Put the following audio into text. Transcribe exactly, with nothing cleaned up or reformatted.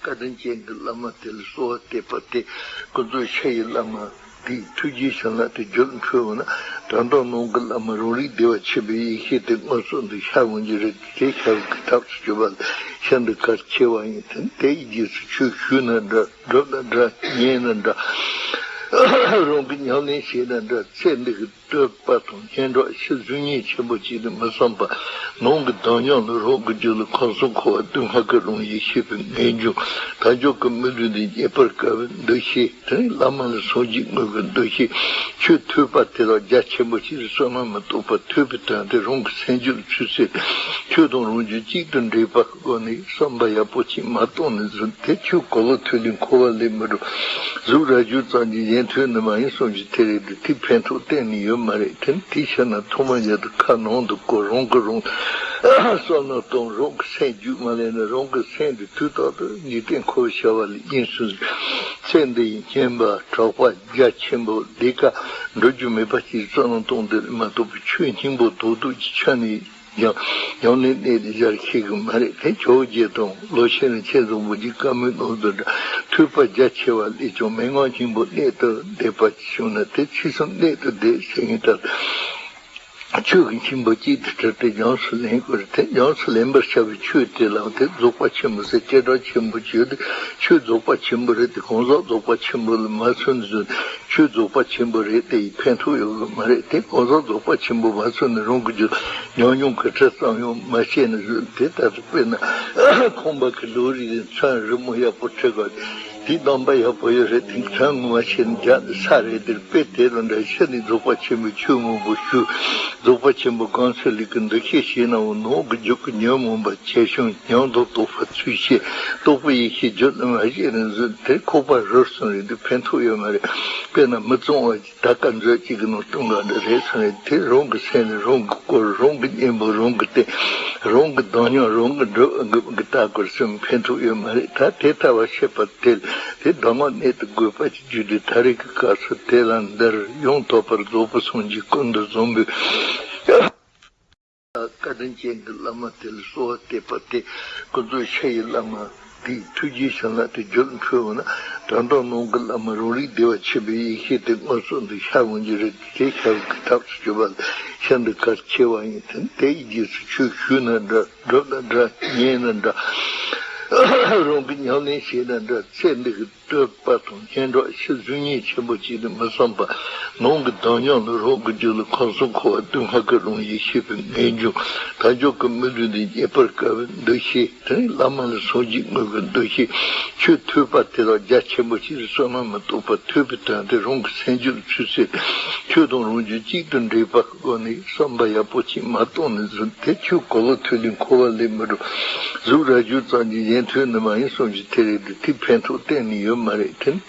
བཀའ་དྲིན་ཅན་གྱི་བླ་མ་དེ་ལ་གསོལ་བ་འདེབས་པ་སྟེ། ཀུན་རྫོབ་ཕྱི་ཡི་བླ་མ་དེའི་ཐུགས་རྗེའི་བྱིན་རླབས་དེ་རྒྱུད་ལ་འཕྲོས་འོང་ན། དོན་དམ་ནང་གི་བླ་མ་རང་རིག་བདེ་བ་ཆེན་པོའི་ཡེ་ཤེས་དེ་མངོན་སུམ་དུ་ཤར་འོང་རྒྱུ་རེད། དེ་ཤར་བའི་ཐབས་སུ་གྱུར་པ་ལ་ཕྱིར་འདི་གར་ཆེ་བ་ཡིན་ཏེ། དེ་ཡི་རྗེས་སུ་ཆོས་ཞུས་ན་འདྲ། བསྒྲུབས་ན་འདྲ། ཉན་ན་འདྲ། རང་གི་ཉམས་ལེན་བྱས་ན་འདྲ། ཚེ་འདི་གི་བསྟོད་པ་དང་སྙན་གྲགས་ཕྱིར་གཟུགས་བརྙན་ཆེན་པོ་གཅིག་ཏུ་མི་བསམ་པར། ནང་གི་དམ་ཉམས་ལ་རང་གི་རྒྱུད་ལ་ཁམས་གསུམ་འཁོར་བ་སྡུག་བསྔལ་གྱི་རང་ཡེ་ཤེས་པའི་ངེས་འབྱུང་། དལ་འབྱོར་གྱི་མི་ལུས་འདི་རྙེད་པར་དཀའ་བའི་འདུ་ཤེས། དེ་ནི་བླ་མ་ལ་སངས་རྒྱས་དངོས་ཀྱི་འདུ་ཤེས། ཆོས་ཐོས་པ་དེ་དག་རྒྱ་ཆེན་པོ་ཞིག་ལ་བསོད་ནམས་མི་རྟོགས་པར་ཐོས་པའི་དོན་དེ་རང་གི་སེམས་རྒྱུད་ལ་ཚུད་ཚེ། ཆོས་དང་རང་རྒྱུད་གཅིག་ཏུ་འདྲེས་པ། སྒོ་ནས་བསམ་པ་ཡག་པོ་ཅིག་མ་གཏོང་ནས་བཟུང་སྟེ། ཆོས་གོ་ལ་ཐོས་ལས་འཁོར་བ་ལས་མི་འགྲོ། གཟུགས་རྭ་ཅོ་ཙམ་གྱིས་གཞན་ཐོས་ནི་མ་ཡིན་བསམ་རྒྱུ་དེ་རེད་དེ། དེ་ཕན་ཐོགས་གཏན་ནས་ཡོད་མ་རེད། དེ་ནི་དེའི་ཕྱིར་ན་ཐོག་མར་ཡ་དུ་ཁ་ནང་དུ་བསྐོར། རང་གིས་རང་བསམ་བློ་གཏོང་། རང་གི་སེམས་རྒྱུད་མ་ལེན་ན། རང་གི་སེམས་དེ་དུས་རྟག་ཏུ་འཇིག་རྟེན་འཁོར་བའི་བྱ་བ་ལས་གཡེང་སོང་ཟིག་ཚེ་འདི་ཡི་སྙན་པ་གྲགས་པ་རྒྱ་ཆེན་པོ་འདི་ཀ་འགྲོ་རྒྱུ་མེད་པ་ཅིག་བསམ་བློ་གཏོང་དེ་མ་གཏོགས་པའི་ཆོས་སྙིང་པོ་རྡོག་རྡོག་གི་ཆ་ནས། ཡང་ཡང་ནས་གནས་དེ་སྦྱར་ཤེས་ཀྱི་མ་རེད་དེ། ཇོ་བོ་རྗེ་དང་ལོ་ཆེན་རིན་ཆེན་བཟང་པོ་གྱི་བཀའ་མོལ་ནང་དུ་འདྲ། ཐོས་པ་རྒྱ་ཆེ་བ་ལས་ཀྱང་མན་ངག་སྙིང་པོ་གནད་དུ་བསྡུས་པ་ཞིག་བྱུང་ན། དེ་ཚུལ་གསུམ་གནད་དུ་བསྡུས་ཟེར་མཁན་ལྟར། ཆོས་ཀྱི་སྙིང་པོ་གཅིག་ཏུ་དྲིལ་ཏེ་ཉམས་སུ་ལེན་དགོས་རེད་དེ། ཉམས་སུ་ལེན་པར་བྱ་བའི་ཆོས་དེ་ལའང་དེ་རྫོགས་པ་ཆེན་པོ་ཟེར། སྐད་གྲགས་ཆེན་པོ་བྱས་ཏེ། ཆོས་རྫོགས་པ་ཆེན་པོ་རེད་དེ། གང་ཟག་རྫོགས་པ་ཆེན་པོ་ལ་མ་མཚོན་ནས་བཟུང་། ཆོས་རྫོགས་པ་ཆེན་པོ་རེད་དེ་ཡི་ཕན་ཐོགས་ཡོད་གི་མ་རེད་དེ། གང་ཟག་རྫོགས་པ་ཆེན་པོ་མ་མཚོན་ནས་རང་གི་རྒྱུད་ཉམས་མྱོང་གི་དྲི་ཙམ་ཡང་མ་སྐྱེས་ནས་བཟུང་སྟེ། ད་དུ་དཔེར་ན་ཁང་པ་གི་ལོ་རིས་དེ་མཚོན་རི་མོ་ཡག་པོ་བྲིས་པ་དེའི་གདམས་པ་ཡག་པོ་ཡོད་རེད་དེ། མཚོན་ངོ་མ་བྱས་ནས་རྒྱག་ནས་ས་རེད་དེ། དཔེ་དེ་དང་འདྲ་ཕྱིར་ནས་རྫོགས་པ་ཆེན་པོའི་ཆོས་མང་པོ་ཞུ། རྫོགས་པ་ཆེན་པོ་གང་ཚུལ་ལས་ཀྱི་འདུ་ཤེས་བྱས་ནའང་ནང་གི་རྒྱུད་ཀྱི་ཉོན་མོངས་པ་ཇེ་ཆུང་། ཉམས་རྟོགས་རྟོགས་པ་ཚུལ་ཤེས། རྟོགས་པའི་ཡེ་ཤེས་རྒྱུད་ལ་མ་སྐྱེས་ནས་བཟུང་སྟེ། ཁོག་པ་རུལ་སོང་རེད་དེ། ཕན་ཐོགས་ཡོད་མ་རེད། དཔེར་ན་མི་གཙང་བ་ད་ཀ་མཛོད་གཅིག་གི་ནང་སྟོང་ག་འདྲ་རེད་སོང་རེད་དེ། རང་གི་སེམས་ནི་རང་གིས་བསྐོར། རང་གི་གཉེན་པོ་རང་གིས་བསྟེན། རང་གི་དམ་ཉམས་རང་གིས་འགྲུབ་གི་ལྟ་དགོས་སོང་ཕན་ཐོགས་ཡོད་མ་རེད། ད་དེ་ལྟ་བ་ཤེས་པ་དེ་དེ་གདམས་ངག་གནད་དུ་དགོས་པ་ཅིག་བརྒྱུད་དེ། ད་རེས་ཀྱི་སྐབས་སུ་དེ་ལ་འདིར་ཡང་དག་པར་རྫོགས་པའི་སངས་རྒྱས་ཀུན་ཏུ་བཟང་པོའི་བཀའ་དྲིན་ཅན་གྱི་བླ་མ་དེ་ལ་གསོལ་བ་འདེབས་པ་སྟེ། ཀུན་རྫོབ་ཕྱི་ཡི་བླ་མ་དེའི་ཐུགས་རྗེའི་བྱིན་རླབས་དེ་རྒྱུད་ལ་འཕྲོས་འོང་ན། དོན་དམ་ནང་གི་བླ་མ་རང་རིག་བདེ་བ་ཆེན་པོའི་ཡེ་ཤེས་དེ་མངོན་སུམ་དུ་ཤར་འོང་རྒྱུ་རེད། དེ་ཤར་བའི་ཐབས་སུ་གྱུར་པ་ལ་ཕྱིར་འདི་གར་ཆེ་བ་ཡིན་ཏེ། དེ་ཡི་རྗེས་སུ་ཆོས་ཞུས་ན་འདྲ། བསྒྲུབས་ན་འདྲ། ཉན་ན་འདྲ། རང་གིས་ཉམས་ལེན་བྱས་ན་འདྲ། ཚེ་འདི་གི་བསྟོད་པ་དང་སྙན་གྲགས་ཕྱིར་གཟུགས་བརྙན་ཆེན་པོ་གཅིག་ཏུ་མི་བསམ་པར། ནང་གི་དམ་ཉམས་ལ་རང་གི་རྒྱུད་ལ་ཁམས་གསུམ་འཁོར་བ་སྡུག་བསྔལ་གྱི་རང་ཡེ་ཤེས་པའི་ངེས་འབྱུང་། དལ་འབྱོར་གྱི་མི་ལུས་འདི་རྙེད་པར་དཀའ་བའི་འདུ་ཤེས། དེ་ནི་བླ་མ་ལ་སངས་རྒྱས་དངོས་ཀྱི་འདུ་ཤེས། ཆོས་ཐོས་པ་དེ་དག་རྒྱ་ཆེན་པོ་ཞིག་ལ་བསོད་ནམས་མི་རྟོགས་པར་ཐོས་པའི་དོན་དེ་རང་གི་སེམས་རྒྱུད་ལ་ཚུད་ཚེ། ཆོས་དང་རང་རྒྱུད་གཅིག་ཏུ་འདྲེས་པ། སྒོ་ནས་བསམ་པ་ཡག་པོ་ཅིག་མ་གཏོང་ནས་བཟུང་སྟེ། ཆོས་གོ་ལ་ཐོས་ལས་འཁོར་བ་ལས་མི་འགྲོ། གཟུགས་རྭ་ཅོ་ཙམ་གྱིས་གཞན་ཐོས་ནི་མ་ཡིན་བསམ་རྒྱུ་དེ་རེད་དེ། དེ་ཕན་ཐོགས་གཏན་ནས་ཡོད་མ་རེད། དེ་ནི་